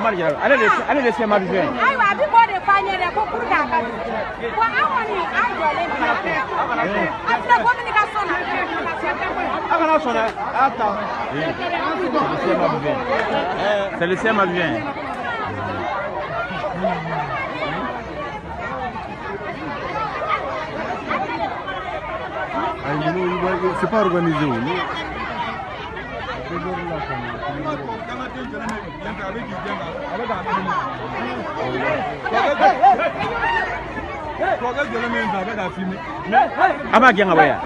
Amadu Jara, ale de CM adjoint. Ayiwa, a bɛ k'o de fɔ an ye dɛ, ko pour que a ka don. Bon, an kɔni, an jɔlen filɛ, an filɛ communication na. A kana sɔn dɛ, a y'a ta. C'est le CM adjoint. C'est le CM adjoint. Ayi, ninnu, c'est pas organisé o. A b'a gɛn ka bɔ yan.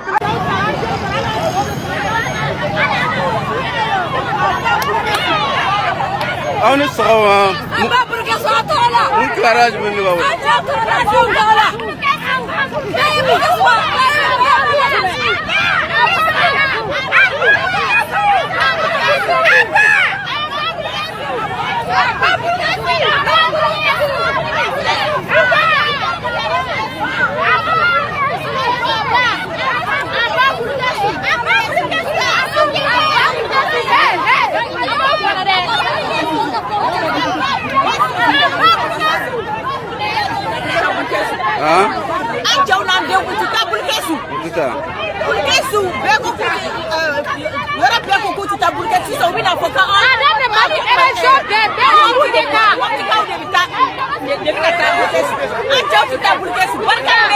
Aw ni sɔgɔma. An b'a burukɛ sɔrɔ tɔgɔ la. N tilara jumɛn de b'a bolo? An cɛw tɔgɔ la, denw tɔgɔ la. Bɛɛ ye burukɛ sɔrɔ. Han? An cɛw n'an denw, u tɛ taa Burukɛsu. U tɛ taa. Burukɛsu bɛɛ ko k'u yɔrɔ bɛɛ ko k'u tɛ taa Burukɛsu. Sisan u bɛna fɔ k'an Moptikaw de bɛ taa, de bɛ ka taa Burukɛsu. An cɛw tɛ taa Burukɛsu. Barika.